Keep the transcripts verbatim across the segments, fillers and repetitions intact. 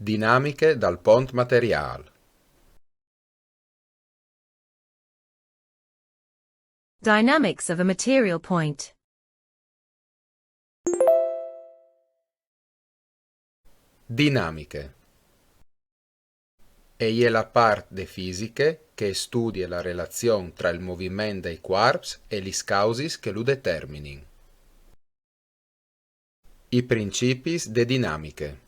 Dinamiche dal pont materiâl. Dynamics of a material point. Dinamiche. E je la part de fisiche che e studie la relazion tra il moviment dai cuarps e lis causis che lu determinin. I principis de dinamiche.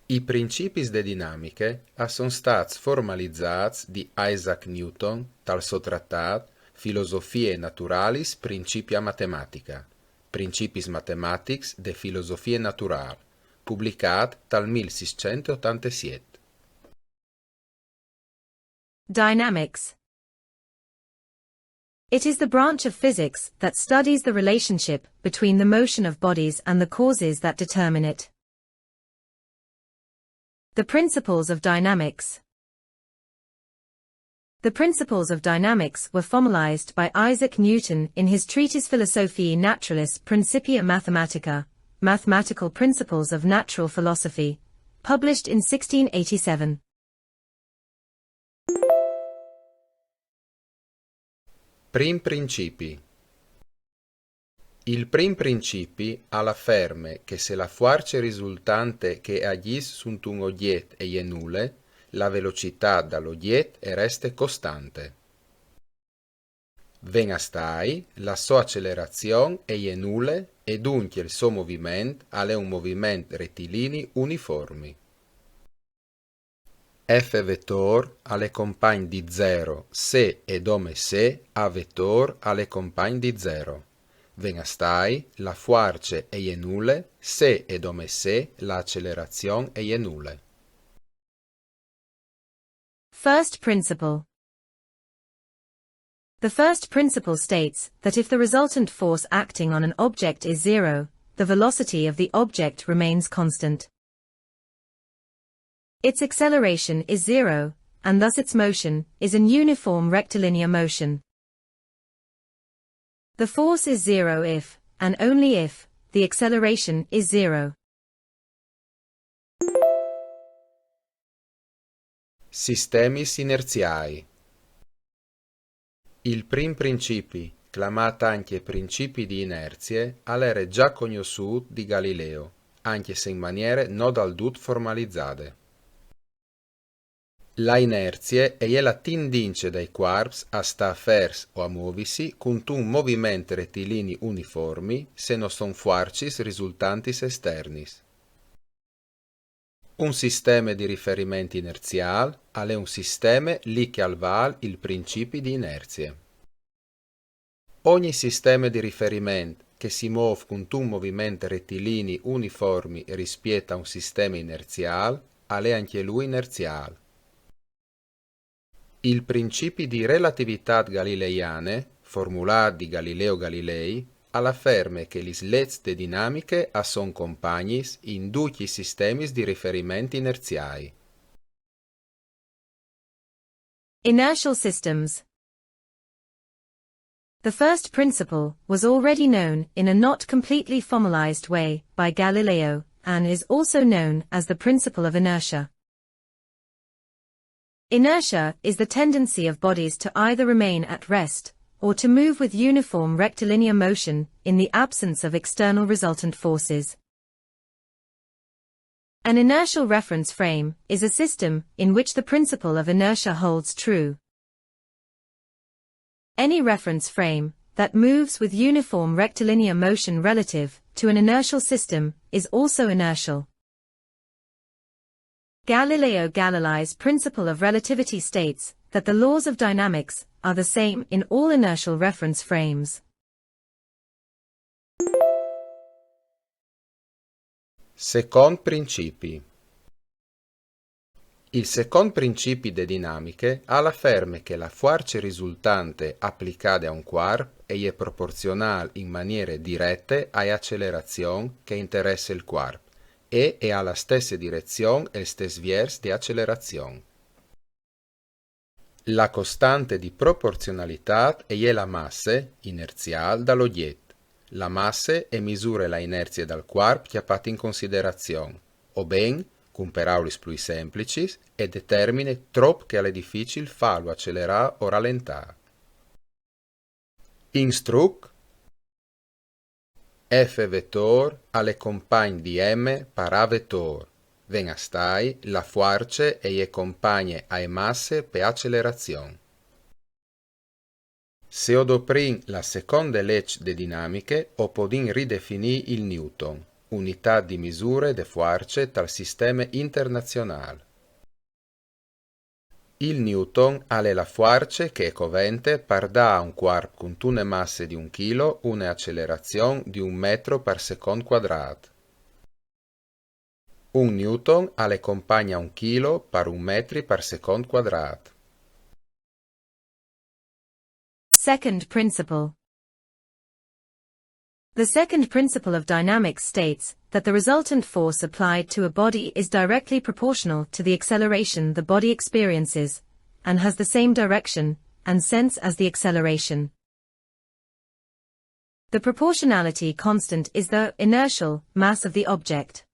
I principis de dinamiche a son stâts formalizâts di Isaac Newton tal so tratât Philosophiae Naturalis Principia Mathematica, Principis matematics de filosofie naturâl, publicât tal mil sîscent e otantesiet. Dynamics. It is the branch of physics that studies the relationship between the motion of bodies and the causes that determine it. The principles of dynamics. The principles of dynamics were formalized by Isaac Newton in his treatise Philosophiae Naturalis Principia Mathematica, Mathematical Principles of Natural Philosophy, published in sixteen eighty-seven. Prin principi. Il prin principi al aferme che se la fuarce risultante che e agjìs suntun ogjet e je nule, la velocitât dal ogjet e reste costante. Ven a stâi, la sô accelerazion e je nule e duncje il so moviment al è un moviment retilini uniformi. F vetor al è compagn di zero se e dome se A vetor al è compagn di zero. Ven a stâi, la fuarce e je nule se e dome se la accelerazion e je nule. First principle. The first principle states that if the resultant force acting on an object is zero, the velocity of the object remains constant. Its acceleration is zero, and thus its motion is an uniform rectilinear motion. The force is zero if, and only if, the acceleration is zero. Sistemis inerziâi. Il prin principi, clamât ancje principi di inerzie, al jere za cognossût di Galileo, ancje se in maniere no dal dut formalizade. La inerzie e je la tindince dai cuarps a stâ fers o a movisi cuntun moviment retilini uniformi se no son fuarcis risultantis esternis. Un sisteme di riferiment inerziâl al è un sisteme li che al vâl il principi di inerzie. Ogni sisteme di riferiment che si môf cuntun moviment retilini uniformi rispiet a un sisteme inerziâl al è ancje lui inerziâl. Il principi di relativitât galileiane, formulât di Galileo Galilei, al aferme che lis leçs de dinamiche a son compagnis in ducj i sistemis di riferiment inerziâi. Inertial systems. The first principle was already known in a not completely formalized way by Galileo, and is also known as the principle of inertia. Inertia is the tendency of bodies to either remain at rest or to move with uniform rectilinear motion in the absence of external resultant forces. An inertial reference frame is a system in which the principle of inertia holds true. Any reference frame that moves with uniform rectilinear motion relative to an inertial system is also inertial. Galileo Galilei's principle of relativity states that the laws of dynamics are the same in all inertial reference frames. Secont principi. Il secont principi de dinamiche al aferme che la fuarce risultante aplicade a un cuarp e je proporzionâl in maniere direte ae accelerazion che e interesse il cuarp e e à la stesse direzion e il stes viers de accelerazion. La costante di proporzionalitât e je la masse inerziâl dal ogjet. La masse e misure la inerzie dal cuarp cjapât in considerazion, o ben cun peraulis plui semplicis, e determine trop che al è dificil fâlu acelerâ o ralentâ. In struc, F vetor al è compagn di M par A vetor, ven a stâi la fuarce e je compagne ae masse pe acelerazion. Se o doprìn la seconde leç de dinamiche, o podìn ridefinî il newton, unitât di misure de fuarce tal sisteme internazionâl. Il newton al è la fuarce che e covente par dâ a un cuarp cuntune masse di un chilo une acelerazion di un metro par secont cuadrât. Un newton al è compagn a un chilo par un metri par secont cuadrât. Second principle. The second principle of dynamics states that the resultant force applied to a body is directly proportional to the acceleration the body experiences, and has the same direction and sense as the acceleration. The proportionality constant is the inertial mass of the object.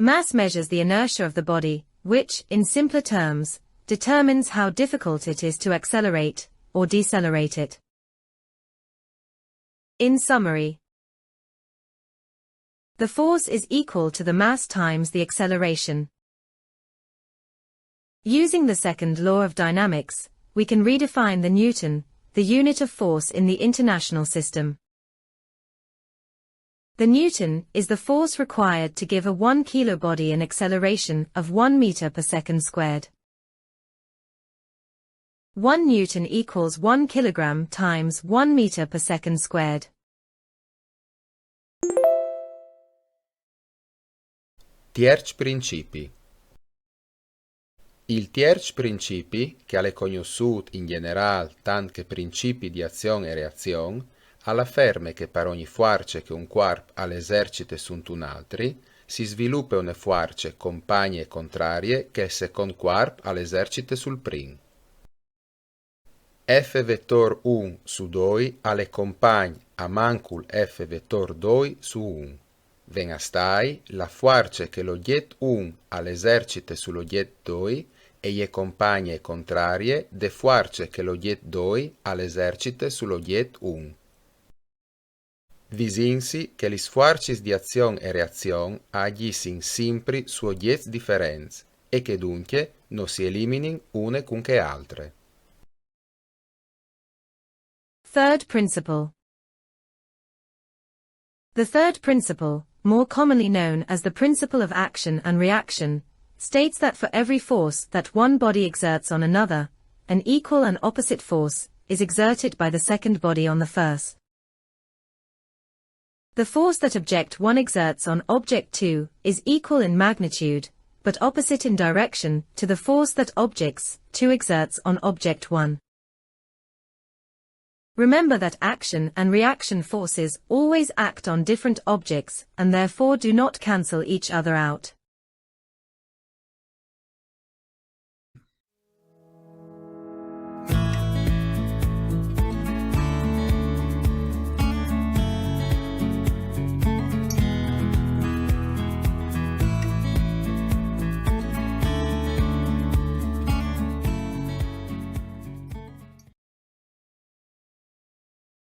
Mass measures the inertia of the body, which, in simpler terms, determines how difficult it is to accelerate or decelerate it. In summary, the force is equal to the mass times the acceleration. Using the second law of dynamics, we can redefine the newton, the unit of force in the international system. The newton is the force required to give a one kilo body an acceleration of one meter per second squared. One newton equals one kilogram times one meter per second squared. Tierç principi. Il tierç principi, che al è cognossût in gjenerâl tant che principi di azion e reazion, al aferme che par ogni fuarce che un cuarp al esercite suntun altri, si svilupe une fuarce compagne e contrarie che il secont cuarp al esercite sul prin. F vetor un su doi al è compagn a mancul F vetor doi su un. Ven a stâi la fuarce che l'ogjet un al esercite sul ogjet doi e je compagne e contrarie de fuarce che l'ogjet doi al esercite sul ogjet un. Visìnsi che lis fuarcis di azion e reazion a agjissin simpri su ogjets diferents e che duncje no si eliminin une cun chê altre. Third principle. The third principle, more commonly known as the principle of action and reaction, states that for every force that one body exerts on another, an equal and opposite force is exerted by the second body on the first. The force that object one exerts on object two is equal in magnitude, but opposite in direction to the force that objects two exerts on object one. Remember that action and reaction forces always act on different objects and therefore do not cancel each other out.